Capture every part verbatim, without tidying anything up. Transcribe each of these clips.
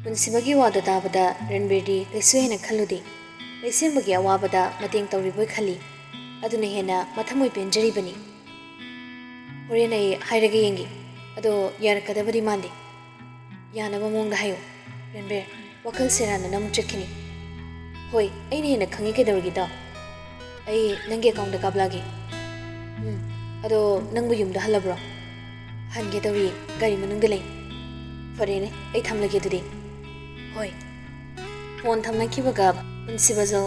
ꯄꯨꯟꯁꯤꯕꯒꯤ ꯋꯥꯗꯣ ꯇꯥꯕꯗ ꯔꯟꯕꯤꯔꯗꯤ ꯀꯩꯁꯨ ꯍꯦꯟꯅ ꯈꯜꯂꯨꯗꯦ꯫ ꯂꯩꯁꯦꯝꯕꯒꯤ ꯑꯋꯥꯕꯗ ꯃꯇꯦꯡ ꯇꯧꯔꯤꯕꯣꯏ ꯈꯜꯂꯤ꯫ ꯑꯗꯨꯅ ꯍꯦꯟꯅ ꯃꯊꯃꯣꯏ ꯄꯦꯟꯖꯔꯤꯕꯅꯤ꯫ "ꯍꯣꯔꯦꯟ ꯑꯩ ꯍꯥꯏꯔꯒ ꯌꯦꯡꯒꯦ꯫ ꯑꯗꯣ ꯌꯥꯔꯛꯀꯗꯕꯗꯤ ꯃꯥꯟꯗꯦ꯫ ꯌꯥꯅꯕ ꯃꯑꯣꯡꯗ ꯍꯥꯏꯌꯨ꯫ ꯔꯟꯕꯤꯔ, ꯋꯥꯈꯜ ꯁꯦꯔꯥꯟꯅꯅ ꯑꯃꯨꯛ ꯆꯠꯈꯤꯅꯤ꯫" "ꯍꯣꯏ, ꯑꯩꯅ ꯍꯦꯟꯅ ꯈꯪꯉꯤ ꯀꯩꯗꯧꯔꯒꯦꯗꯣ꯫ ꯑꯩ ꯅꯪꯒꯤ ꯑꯦꯀꯥꯎꯟꯗ ꯀꯥꯞꯂꯛꯑꯒꯦ꯫" "ꯎꯝ, ꯑꯗꯣ ꯅꯪꯕꯨ ꯌꯨꯝꯗ ꯍꯜꯂꯕ꯭ꯔꯣ?" "ꯍꯟꯒꯦ ꯇꯧꯔꯤ, ꯒꯥꯔꯤ ꯃꯅꯨꯡꯗ ꯂꯩ꯫" "ꯐꯔꯦꯅꯦ, ꯑꯩ ꯊꯝꯂꯒꯦ ꯑꯗꯨꯗꯤ꯫" "ꯍꯣꯏ꯫" ꯐꯣꯟ ꯊꯝꯅꯈꯤꯕꯒ ꯄꯨꯟꯁꯤꯕꯁꯨ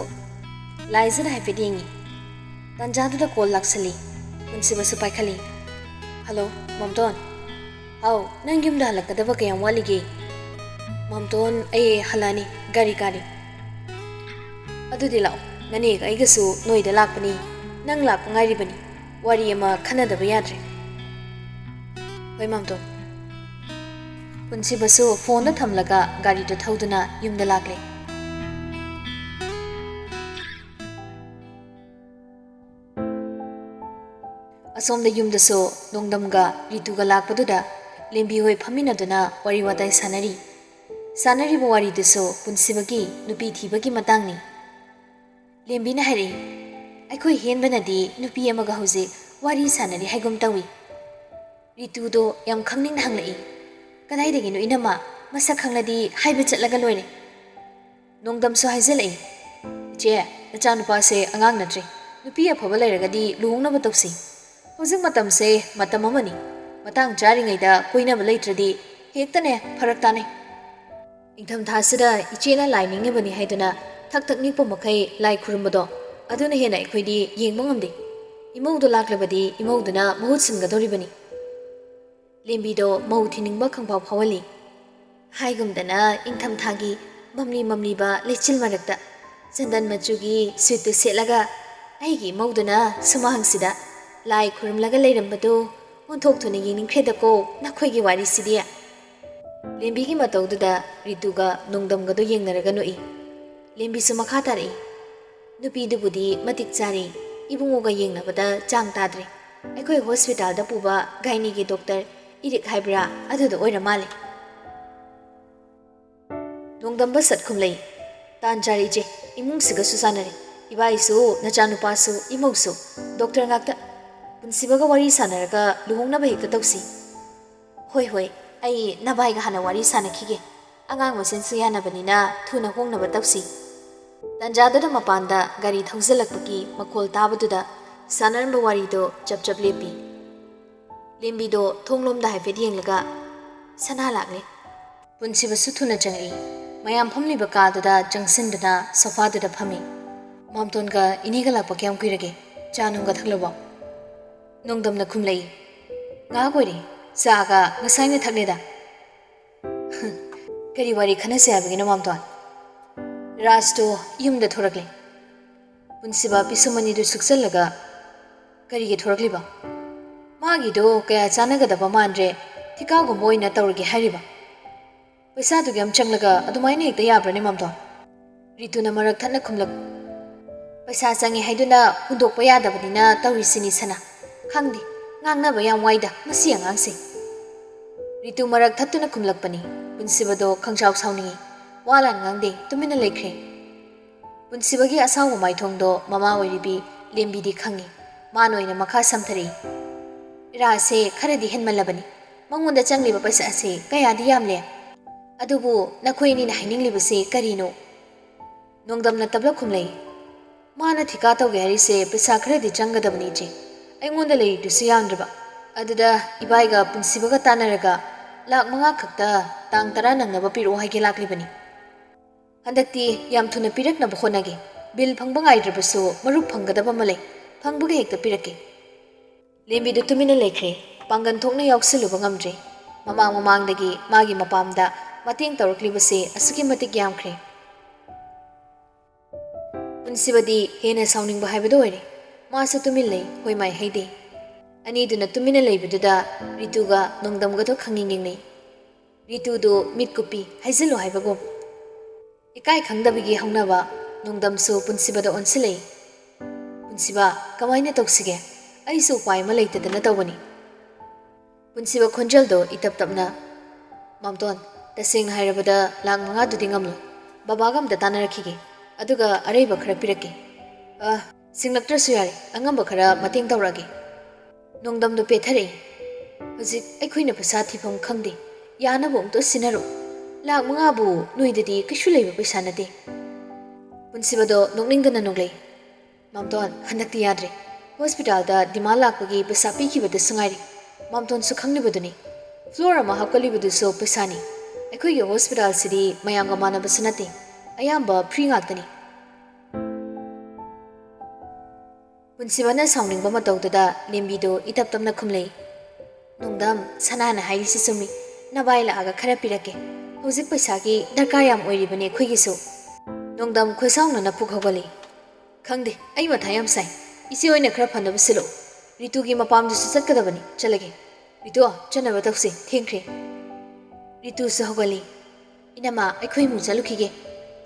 ꯂꯥꯏꯖꯗ ꯍꯥꯏꯐꯦꯠ ꯌꯦꯡꯉꯤ꯫ ꯇꯥꯟꯖꯥꯗꯨꯗ ꯀꯣꯜ ꯂꯥꯛꯁꯜꯂꯤ꯫ ꯄꯨꯟꯁꯤꯕꯁꯨ ꯄꯥꯏꯈꯠꯂꯤ꯫ "ꯍꯜꯂꯣ, ꯃꯝꯇꯣꯟ꯫" "ꯍꯥꯎ, ꯅꯪ ꯌꯨꯝꯗ ꯍꯜꯂꯛꯀꯗꯕ ꯀꯌꯥꯝ ꯋꯥꯠꯂꯤꯒꯦ?" "ꯃꯝꯇꯣꯟ, ꯑꯩ ꯍꯜꯂꯛꯑꯅꯤ, ꯒꯥꯔꯤ ꯀꯥꯔꯤ꯫" "ꯑꯗꯨꯗꯤ ꯂꯥꯛꯑꯣ, ꯅꯅꯦꯒ ꯑꯩꯒꯁꯨ ꯅꯣꯏꯗ ꯂꯥꯛꯄꯅꯤ꯫ ꯅꯪ ꯂꯥꯛꯄ ꯉꯥꯏꯔꯤꯕꯅꯤ꯫ ꯋꯥꯔꯤ ꯑꯃ ꯈꯟꯅꯗꯕ ꯌꯥꯗ꯭ꯔꯦ꯫" "ꯍꯣꯏ, ꯃꯝꯇꯣꯟ꯫" ꯄꯨꯟꯁꯤꯕꯁꯨ ꯐꯣꯟꯗ ꯊꯝꯂꯒ ꯒꯥꯔꯤꯗꯨ ꯊꯧꯗꯨꯅ ꯌꯨꯝꯗ ꯂꯥꯛꯂꯦ꯫ ꯑꯁꯣꯝꯗ ꯌꯨꯝꯗꯁꯨ ꯅꯣꯡꯗꯝꯒ ꯔꯤꯇꯨꯒ ꯂꯥꯛꯄꯗꯨꯗ ꯂꯦꯝꯕꯤ ꯍꯣꯏ ꯐꯝꯃꯤꯟꯅꯗꯨꯅ ꯋꯥꯔꯤ ꯋꯥꯇꯥꯏ ꯁꯥꯟꯅꯔꯤ꯫ ꯁꯥꯟꯅꯔꯤꯕ ꯋꯥꯔꯤꯗꯨꯁꯨ ꯄꯨꯟꯁꯤꯕꯒꯤ ꯅꯨꯄꯤ ꯊꯤꯕꯒꯤ ꯃꯇꯥꯡꯅꯤ꯫ ꯂꯦꯝꯕꯤꯅ ꯍꯥꯏꯔꯛꯏ, "ꯑꯩꯈꯣꯏ ꯍꯦꯟꯕꯅꯗꯤ ꯅꯨꯄꯤ ꯑꯃꯒ ꯍꯧꯖꯤꯛ ꯋꯥꯔꯤ ꯁꯥꯟꯅꯔꯤ ꯍꯥꯏꯒꯨꯝ ꯇꯧꯏ꯫" ꯔꯤꯇꯨꯗꯣ ꯌꯥꯝ ꯈꯪꯅꯤꯡꯅ ꯍꯪꯂꯛꯏ, "ꯀꯗꯥꯏꯗꯒꯤꯅꯣ ꯏꯅꯝꯃ? ꯃꯁꯛ ꯈꯪꯂꯗꯤ ꯍꯥꯏꯕ ꯆꯠꯂꯒ ꯂꯣꯏꯔꯦ꯫" ꯅꯣꯡꯗꯝꯁꯨ ꯍꯥꯏꯖꯤꯜꯂꯛꯏ, "ꯏꯆꯦ, ꯅꯆꯥꯅꯨꯄꯥꯁꯦ ꯑꯉꯥꯡ ꯅꯠꯇ꯭ꯔꯦ꯫ ꯅꯨꯄꯤ ꯑꯐꯕ ꯂꯩꯔꯒꯗꯤ ꯂꯨꯍꯣꯡꯅꯕ ꯇꯧꯁꯤ꯫ ꯍꯧꯖꯤꯛ ꯃꯇꯝꯁꯦ ꯃꯇꯝ ꯑꯃꯅꯤ꯫ ꯃꯇꯥꯡ ꯆꯥꯔꯤꯉꯩꯗ ꯀꯣꯏꯅꯕ ꯂꯩꯇ꯭ꯔꯗꯤ ꯍꯦꯛꯇꯅꯦ ꯐꯔꯛ ꯇꯥꯅꯩ꯫ ꯏꯪꯊꯝꯊꯥꯁꯤꯗ ꯏꯆꯦꯅ ꯂꯥꯏ ꯅꯤꯡꯉꯤꯕꯅꯤ ꯍꯥꯏꯗꯨꯅ ꯊꯛ ꯊꯛ ꯅꯤꯛꯄ ꯃꯈꯩ ꯂꯥꯏ ꯈꯨꯔꯨꯝꯕꯗꯣ, ꯑꯗꯨꯅ ꯍꯦꯟꯅ ꯑꯩꯈꯣꯏꯗꯤ ꯌꯦꯡꯕ ꯉꯝꯗꯦ꯫ ꯏꯃꯧꯗꯣ ꯂꯥꯛꯂꯕꯗꯤ ꯏꯃꯧꯗꯨꯅ ꯃꯍꯨꯠ ꯁꯤꯟꯒꯗꯧꯔꯤꯕꯅꯤ꯫" ꯂꯦꯝꯕꯤꯗꯣ ꯃꯧ ꯊꯤꯅꯤꯡꯕ ꯈꯪꯐꯥꯎ ꯐꯥꯎꯍꯜꯂꯤ꯫ ꯍꯥꯏꯒꯨꯝꯗꯅ ꯏꯪꯊꯝꯊꯥꯒꯤ ꯃꯝꯂꯤ ꯃꯝꯂꯤꯕ ꯂꯩꯆꯤꯜ ꯃꯔꯛꯇ ꯆꯟꯗꯟ ꯃꯆꯨꯒꯤ ꯁꯨꯠꯇꯨ ꯁꯦꯠꯂꯒ ꯑꯩꯒꯤ ꯏꯃꯧꯗꯨꯅ ꯁꯨꯃꯥꯡꯁꯤꯗ ꯂꯥꯏ ꯈꯨꯔꯨꯝꯂꯒ ꯂꯩꯔꯝꯕꯗꯨ ꯑꯣꯟꯊꯣꯛꯇꯨꯅ ꯌꯦꯡꯅꯤꯡꯈ꯭ꯔꯦꯗꯀꯣ ꯅꯈꯣꯏꯒꯤ ꯋꯥꯔꯤꯁꯤꯗꯤ꯫ ꯂꯦꯝꯕꯤꯒꯤ ꯃꯇꯧꯗꯨꯗ ꯔꯤꯇꯨꯒ ꯅꯣꯡꯗꯝꯒꯗꯨ ꯌꯦꯡꯅꯔꯒ ꯅꯣꯛꯏ꯫ ꯂꯦꯝꯕꯤꯁꯨ ꯃꯈꯥ ꯇꯥꯔꯛꯏ, "ꯅꯨꯄꯤꯗꯨꯕꯨꯗꯤ ꯃꯇꯤꯛ ꯆꯥꯔꯦ, ꯏꯕꯨꯡꯉꯣꯒ ꯌꯦꯡꯅꯕꯗ ꯆꯥꯡ ꯇꯥꯗ꯭ꯔꯦ꯫ ꯑꯩꯈꯣꯏ ꯍꯣꯁꯄꯤꯇꯥꯜꯗ ꯄꯨꯕ ꯒꯥꯏꯅꯤꯒꯤ ꯗꯣꯛꯇꯔ ꯏꯔꯤꯛ ꯍꯥꯏꯕ꯭ꯔꯥ, ꯑꯗꯨꯗ ꯑꯣꯏꯔ ꯃꯥꯜꯂꯦ꯫" ꯅꯣꯡꯗꯝꯕ ꯁꯠ ꯈꯨꯝꯂꯩ, "ꯇꯥꯟ ꯆꯥꯔꯦ ꯏꯆꯦ, ꯏꯃꯨꯡꯁꯤꯒꯁꯨ ꯆꯥꯟꯅꯔꯦ꯫ ꯏꯕꯥꯏꯁꯨ, ꯅꯆꯥꯅꯨꯄꯥꯁꯨ, ꯏꯃꯧꯁꯨ ꯗꯣꯛꯇꯔ ꯉꯥꯛꯇ꯫ ꯄꯨꯟꯁꯤꯕꯒ ꯋꯥꯔꯤ ꯁꯥꯟꯅꯔꯒ ꯂꯨꯍꯣꯡꯅꯕ ꯍꯦꯛꯇ ꯇꯧꯁꯤ꯫" "ꯍꯣꯏ, ꯍꯣꯏ, ꯑꯩ ꯅꯚꯥꯏꯒ ꯍꯥꯟꯅ ꯋꯥꯔꯤ ꯁꯥꯟꯅꯈꯤꯒꯦ꯫ ꯑꯉꯥꯡ ꯃꯁꯦꯟꯁꯨ ꯌꯥꯅꯕꯅꯤꯅ ꯊꯨꯅ ꯍꯣꯡꯅꯕ ꯇꯧꯁꯤ꯫" ꯇꯥꯟꯖꯥꯗꯨꯗ ꯃꯄꯥꯟꯗ ꯒꯥꯔꯤ ꯊꯧꯖꯤꯜꯂꯛꯄꯒꯤ ꯃꯈꯣꯜ ꯇꯥꯕꯗꯨꯗ ꯁꯥꯟꯅꯔꯝꯕ ꯋꯥꯔꯤꯗꯣ ꯆꯞ ꯆꯞ ꯂꯦꯞꯄꯤ꯫ ꯂꯦꯝꯕꯤꯗꯣ ꯊꯣꯡꯂꯣꯝꯗ ꯍꯥꯏꯐꯦꯠ ꯌꯦꯡꯂꯒ, "ꯁꯅꯥ ꯂꯥꯛꯂꯦ꯫" ꯄꯨꯟꯁꯤꯕꯁꯨ ꯊꯨꯅ ꯆꯪꯂꯛꯏ꯫ ꯃꯌꯥꯝ ꯐꯝꯂꯤꯕ ꯀꯥꯗꯨꯗ ꯆꯪꯁꯤꯟꯗꯨꯅ ꯁꯣꯐꯥꯗꯨꯗ ꯐꯝꯃꯤ꯫ "ꯃꯥꯝꯇꯣꯟꯒ ꯏꯅꯦꯒ ꯂꯥꯛꯄ ꯀꯌꯥꯝ ꯀꯨꯏꯔꯒꯦ? ꯆꯥ ꯅꯨꯡꯒ ꯊꯛꯂꯕꯣ?" ꯅꯣꯡꯗꯝꯅ ꯈꯨꯝꯂꯛꯏ, "ꯉꯥꯏꯍꯥꯛ ꯑꯣꯏꯔꯦ, ꯆꯥꯒ ꯉꯁꯥꯏꯅ ꯊꯛꯂꯦꯗ꯫" "ꯀꯔꯤ ꯋꯥꯔꯤ ꯈꯟꯅꯁꯦ ꯍꯥꯏꯕꯒꯤꯅꯣ, ꯃꯥꯝꯇꯣꯟ?" "ꯔꯥꯖꯇꯣ ꯌꯨꯝꯗ ꯊꯣꯔꯛꯂꯦ꯫" ꯄꯨꯟꯁꯤꯕ ꯄꯤꯁꯨꯝ ꯑꯅꯤꯗꯨ ꯁꯨꯛꯆꯜꯂꯒ, "ꯀꯔꯤꯒꯤ ꯊꯣꯔꯛꯂꯤꯕ? ꯃꯥꯒꯤꯗꯣ ꯀꯌꯥ ꯆꯥꯟꯅꯒꯗꯕ ꯃꯥꯟꯗ꯭ꯔꯦ, ꯊꯤꯀꯥꯒꯨꯝꯕ ꯑꯣꯏꯅ ꯇꯧꯔꯒꯦ ꯍꯥꯏꯔꯤꯕ? ꯄꯩꯁꯥꯗꯨꯒ ꯌꯥꯝ ꯆꯪꯂꯒ ꯑꯗꯨꯃꯥꯏꯅ ꯍꯦꯛꯇ ꯌꯥꯕ꯭ꯔꯅꯦ, ꯃꯥꯝꯇꯣꯟ?" ꯔꯤꯇꯨꯅ ꯃꯔꯛ ꯊꯠꯅ ꯈꯨꯝꯂꯛ, "ꯄꯩꯁꯥ ꯆꯪꯉꯦ ꯍꯥꯏꯗꯨꯅ ꯍꯨꯟꯗꯣꯛꯄ ꯌꯥꯗꯕꯅꯤꯅ ꯇꯧꯔꯤꯁꯤꯅꯤ, ꯁꯅꯥ꯫ ꯈꯪꯗꯦ, ꯉꯥꯡꯅꯕ ꯌꯥꯝ ꯋꯥꯏꯗ ꯃꯁꯤ ꯑꯉꯥꯡꯁꯦ꯫" ꯔꯤꯇꯨ ꯃꯔꯛ ꯊꯠꯇꯨꯅ ꯈꯨꯝꯂꯛꯄꯅꯤ꯫ ꯄꯨꯟꯁꯤꯕꯗꯣ ꯈꯪꯁꯥꯎ ꯁꯥꯎꯅꯤꯡꯏ꯫ ꯋꯥ ꯂꯥꯟ ꯉꯥꯡꯗꯦ, ꯇꯨꯃꯤꯟꯅ ꯂꯩꯈ꯭ꯔꯦ꯫ ꯄꯨꯟꯁꯤꯕꯒꯤ ꯑꯁꯥꯎꯕ ꯃꯥꯏꯊꯣꯡꯗꯣ ꯃꯃꯥ ꯑꯣꯏꯔꯤꯕꯤ ꯂꯦꯝꯕꯤꯗꯤ ꯈꯪꯏ꯫ ꯃꯥꯅ ꯑꯣꯏꯅ ꯃꯈꯥ ꯁꯝꯊꯔꯛꯏ, "ꯏꯔꯥꯁꯦ ꯈꯔꯗꯤ ꯍꯦꯟꯃꯜꯂꯕꯅꯤ꯫ ꯃꯉꯣꯟꯗ ꯆꯪꯂꯤꯕ ꯄꯩꯁꯥꯁꯦ ꯀꯌꯥꯗꯤ ꯌꯥꯝꯂꯦ꯫ ꯑꯗꯨꯕꯨ ꯅꯈꯣꯏ ꯑꯅꯤꯅ ꯍꯥꯏꯅꯤꯡꯂꯤꯕꯁꯦ ꯀꯔꯤꯅꯣ?" ꯅꯣꯡꯗꯝꯅ ꯇꯞꯂꯞ ꯈꯨꯝꯂꯩ, "ꯃꯥꯅ ꯊꯤꯀꯥ ꯇꯧꯒꯦ ꯍꯥꯏꯔꯤꯁꯦ ꯄꯩꯁꯥ ꯈꯔꯗꯤ ꯆꯪꯒꯗꯕꯅꯤ, ꯏꯆꯦ꯫ ꯑꯩꯉꯣꯟꯗ ꯂꯩꯔꯤꯗꯨꯁꯨ ꯌꯥꯝꯗ꯭ꯔꯕ꯫ ꯑꯗꯨꯗ ꯏꯕꯥꯏꯒ ꯄꯨꯟꯁꯤꯕꯒ ꯇꯥꯟꯅꯔꯒ ꯂꯥꯛ ꯃꯉꯥ ꯈꯛꯇ ꯇꯥꯡ ꯇꯔꯥ ꯅꯪꯅꯕ ꯄꯤꯔꯛꯑꯣ ꯍꯥꯏꯒꯦ ꯂꯥꯛꯂꯤꯕꯅꯤ꯫ ꯍꯟꯗꯛꯇꯤ ꯌꯥꯝ ꯊꯨꯅ ꯄꯤꯔꯛꯅꯕ ꯍꯣꯠꯅꯒꯦ꯫ ꯕꯤꯜ ꯐꯪꯕ ꯉꯥꯏꯗ꯭ꯔꯕꯁꯨ ꯃꯔꯨꯞ ꯐꯪꯒꯗꯕ ꯑꯃ ꯂꯩ꯫ ꯐꯪꯕꯒ ꯍꯦꯛꯇ ꯄꯤꯔꯛꯀꯦ꯫" ꯂꯦꯝꯕꯤꯗꯨ ꯇꯨꯃꯤꯟꯅ ꯂꯩꯈ꯭ꯔꯦ꯫ ꯄꯥꯡꯒꯜ ꯊꯣꯛꯅ ꯌꯥꯎꯁꯤꯜꯂꯨꯕ ꯉꯝꯗ꯭ꯔꯦ꯫ ꯃꯃꯥꯡ ꯃꯃꯥꯡꯗꯒꯤ ꯃꯥꯒꯤ ꯃꯄꯥꯝꯗ ꯃꯇꯦꯡ ꯇꯧꯔꯛꯂꯤꯕꯁꯦ ꯑꯁꯨꯛꯀꯤ ꯃꯇꯤꯛ ꯌꯥꯝꯈ꯭ꯔꯦ꯫ ꯄꯨꯟꯁꯤꯕꯗꯤ ꯍꯦꯟꯅ ꯁꯥꯎꯅꯤꯡꯕ ꯍꯥꯏꯕꯗꯨ ꯑꯣꯏꯔꯦ꯫ ꯃꯥꯁꯨ ꯇꯨꯃꯤꯟ ꯂꯩ, ꯍꯣꯏ ꯃꯥꯏ ꯍꯩꯗꯦ꯫ ꯑꯅꯤꯗꯨꯅ ꯇꯨꯃꯤꯟꯅ ꯂꯩꯕꯗꯨꯗ ꯔꯤꯇꯨꯒ ꯅꯣꯡꯗꯝꯒꯗꯣ ꯈꯪꯌꯦꯡ ꯌꯦꯡꯅꯩ꯫ ꯔꯤꯇꯨꯗꯨ ꯃꯤꯠ ꯀꯨꯞꯄꯤ, ꯍꯥꯏꯖꯤꯜꯂꯨ ꯍꯥꯏꯕꯒꯨꯝ꯫ ꯏꯀꯥꯏ ꯈꯪꯗꯕꯒꯤ ꯍꯧꯅꯕ ꯅꯣꯡꯗꯝꯁꯨ ꯄꯨꯟꯁꯤꯕꯗ ꯑꯣꯟꯁꯤꯜꯂꯛꯏ꯫ "ꯄꯨꯟꯁꯤꯕ, ꯀꯃꯥꯏꯅ ꯇꯧꯁꯤꯒꯦ? ꯑꯩꯁꯨ ꯎꯄꯥꯏ ꯑꯃ ꯂꯩꯇꯗꯅ ꯇꯧꯕꯅꯤ꯫" ꯄꯨꯟꯁꯤꯕ ꯈꯣꯟꯖꯦꯜꯗꯣ ꯏꯇꯞ ꯇꯞꯅ, "ꯃꯥꯝꯇꯣꯟ, "ꯇꯁꯦꯡꯅ ꯍꯥꯏꯔꯕꯗ ꯂꯥꯛ ꯃꯉꯥꯗꯨꯗꯤ ꯉꯝꯂꯣꯏ꯫ ꯕꯕꯥꯒ ꯑꯝꯇ ꯇꯥꯟꯅꯔꯛꯈꯤꯒꯦ, ꯑꯗꯨꯒ ꯑꯔꯩꯕ ꯈꯔ ꯄꯤꯔꯛꯀꯦ꯫ ꯑ, ꯁꯤꯡꯂꯛꯇ꯭ꯔꯁꯨ ꯌꯥꯔꯦ, ꯑꯉꯝꯕ ꯈꯔ ꯃꯇꯦꯡ ꯇꯧꯔꯛꯑꯒꯦ꯫" ꯅꯣꯡꯗꯝꯗꯣ ꯄꯦꯊꯔꯛꯏ꯫ "ꯍꯧꯖꯤꯛ ꯑꯩꯈꯣꯏꯅ ꯄꯩꯁꯥ ꯊꯤꯐꯝ ꯈꯪꯗꯦ꯫ ꯌꯥꯅꯕ ꯑꯃꯨꯛꯇ ꯁꯤꯟꯅꯔꯣ꯫ ꯂꯥꯛ ꯃꯉꯥꯕꯨ ꯅꯣꯏꯗꯗꯤ ꯀꯩꯁꯨ ꯂꯩꯕ ꯄꯩꯁꯥ ꯅꯠꯇꯦ꯫" ꯄꯨꯟꯁꯤꯕꯗꯣ ꯅꯣꯛꯅꯤꯡꯗꯅ ꯅꯣꯛꯂꯛꯏ꯫ "ꯃꯥꯝꯇꯣꯟ, ꯍꯟꯗꯛꯇꯤ ꯌꯥꯗ꯭ꯔꯦ꯫ ꯍꯣꯁꯄꯤꯇꯥꯜꯗ ꯗꯤꯃꯥꯟ ꯂꯥꯛꯄꯒꯤ ꯄꯩꯁꯥ ꯄꯤꯈꯤꯕꯗꯁꯨ ꯉꯥꯏꯔꯤ꯫ ꯃꯥꯝꯇꯣꯟꯁꯨ ꯈꯪꯂꯤꯕꯗꯨꯅꯤ꯫ ꯐ꯭ꯂꯣꯔ ꯑꯃ ꯍꯥꯞꯀꯠꯂꯤꯕꯗꯨꯁꯨ ꯄꯩꯁꯥꯅꯤ꯫ ꯑꯩꯈꯣꯏꯒꯤ ꯍꯣꯁꯄꯤꯇꯥꯜꯁꯤꯗꯤ ꯃꯌꯥꯝꯒ ꯃꯥꯟꯅꯕꯁꯨ ꯅꯠꯇꯦ꯫ ꯑꯌꯥꯝꯕ ꯐ꯭ꯔꯤ ꯉꯥꯛꯇꯅꯤ꯫" ꯄꯨꯟꯁꯤꯕꯅ ꯁꯥꯎꯅꯤꯡꯕ ꯃꯇꯧꯗꯨꯗ ꯂꯦꯝꯕꯤꯗꯣ ꯏꯇꯞ ꯇꯞꯅ ꯈꯨꯝꯂꯛꯏ꯫ "ꯅꯣꯡꯗꯝ, ꯁꯅꯥꯅ ꯍꯥꯏꯔꯤꯁꯤ ꯆꯨꯝꯃꯤ꯫ ꯅꯚꯥꯏ ꯂꯥꯛꯑꯒ ꯈꯔ ꯄꯤꯔꯛꯀꯦ꯫ ꯍꯧꯖꯤꯛ ꯄꯩꯁꯥꯒꯤ ꯗꯔꯀꯥꯔ ꯌꯥꯝ ꯑꯣꯏꯔꯤꯕꯅꯤ ꯑꯩꯈꯣꯏꯒꯤꯁꯨ꯫" ꯅꯣꯡꯗꯝ ꯈꯣꯏꯁꯥꯎꯅꯅ ꯄꯨꯛ ꯍꯧꯒꯠꯂꯤ꯫ "ꯈꯪꯗꯦ, ꯑꯩ ꯃꯊꯥ ꯌꯥꯝ ꯁꯥꯏ꯫ ꯏꯆꯦ ꯑꯣꯏꯅ ꯈꯔ ꯐꯅꯕ ꯁꯤꯜꯂꯛꯎ꯫ ꯔꯤꯇꯨꯒꯤ ꯃꯄꯥꯝꯗꯨꯁꯨ ꯆꯠꯀꯗꯕꯅꯤ꯫ ꯆꯠꯂꯒꯦ꯫ ꯔꯤꯇꯨ, ꯆꯠꯅꯕ ꯇꯧꯁꯤ, ꯊꯦꯡꯈ꯭ꯔꯦ꯫" ꯔꯤꯇꯨꯁꯨ ꯍꯧꯒꯠꯂꯤ꯫ "ꯏꯅꯝꯃ, ꯑꯩꯈꯣꯏ ꯏꯃꯨꯡ ꯆꯠꯂꯨꯈꯤꯒꯦ꯫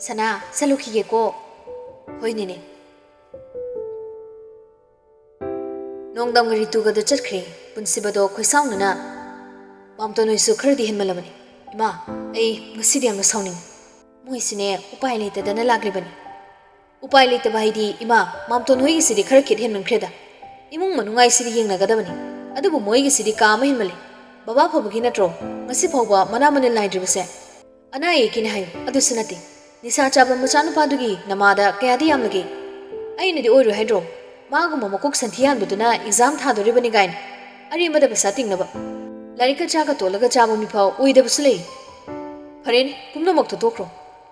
ꯁꯅꯥ, ꯆꯠꯂꯨꯈꯤꯒꯦꯀꯣ꯫" "ꯍꯣꯏ ꯅꯦꯅꯦ꯫" ꯅꯣꯡꯗꯝꯒ ꯔꯤꯇꯨꯒꯗꯣ ꯆꯠꯈ꯭ꯔꯦ꯫ ꯄꯨꯟꯁꯤꯕꯗꯣ ꯈꯣꯏꯁꯥꯎꯅꯅ, "ꯃꯥꯝꯇꯣꯟ ꯍꯣꯏꯁꯨ ꯈꯔꯗꯤ ꯍꯦꯟꯃꯜꯂꯕꯅꯤ꯫ ꯏꯃꯥ, ꯑꯩ ꯉꯁꯤꯗꯤ ꯌꯥꯝꯅ ꯁꯥꯎꯅꯤꯡꯉꯤ꯫ ꯃꯣꯏꯁꯤꯅꯦ ꯎꯄꯥꯏ ꯂꯩꯇꯗꯅ ꯂꯥꯛꯂꯤꯕꯅꯤ꯫ ꯎꯄꯥꯏ ꯂꯩꯇꯕ ꯍꯥꯏꯗꯤ, ꯏꯃꯥ, ꯃꯥꯝꯇꯣꯟ ꯍꯣꯏꯒꯤꯁꯤꯗꯤ ꯈꯔ ꯈꯤꯠ ꯍꯦꯟꯃꯟꯈ꯭ꯔꯦꯗ꯫ ꯏꯃꯨꯡ ꯃꯅꯨꯡ ꯍꯥꯏꯁꯤꯗꯤ ꯌꯦꯡꯅꯒꯗꯕꯅꯤ꯫ ꯑꯗꯨꯕꯨ ꯃꯣꯏꯒꯤꯁꯤꯗꯤ ꯀꯥ ꯑꯃ ꯍꯦꯟꯃꯜꯂꯤ꯫ ꯕꯕꯥ ꯐꯕꯒꯤ ꯅꯠꯇ꯭ꯔꯣ ꯉꯁꯤ ꯐꯥꯎꯕ ꯃꯅꯥ ꯃꯅꯤꯜ ꯅꯥꯏꯗ꯭ꯔꯤꯕꯁꯦ?" "ꯑꯅꯥ ꯑꯌꯦꯛꯀꯤꯅꯤ ꯍꯥꯏꯌꯨ, ꯑꯗꯨꯁꯨ ꯅꯠꯇꯦ꯫ ꯅꯤꯁꯥ ꯆꯥꯕ ꯃꯆꯥꯅꯨꯄꯥꯗꯨꯒꯤ ꯅꯃꯥꯗ ꯀꯌꯥꯗꯤ ꯌꯥꯝꯂꯒꯦ? ꯑꯩꯅꯗꯤ ꯑꯣꯏꯔꯣꯏ ꯍꯥꯏꯗ꯭ꯔꯣ? ꯃꯥꯒꯨꯝꯕ ꯃꯀꯣꯛ ꯁꯟꯊꯤ ꯌꯥꯟꯕꯗꯨꯅ ꯑꯦꯛꯖꯥꯝ ꯊꯥꯗꯣꯔꯤꯕꯅꯤ ꯀꯥꯏꯅ꯫ ꯑꯔꯦꯝꯕꯗ ꯄꯩꯁꯥ ꯇꯤꯡꯅꯕ꯫ ꯂꯥꯏꯔꯤꯛꯀ ꯆꯥꯒ ꯇꯣꯜꯂꯒ ꯆꯥꯕ ꯃꯤꯐꯥꯎ ꯑꯣꯏꯗꯕꯁꯨ ꯂꯩ꯫ ꯐꯔꯦꯅꯦ, ꯄꯨꯝꯅꯃꯛꯇꯣ ꯇꯣꯛꯈ꯭ꯔꯣ꯫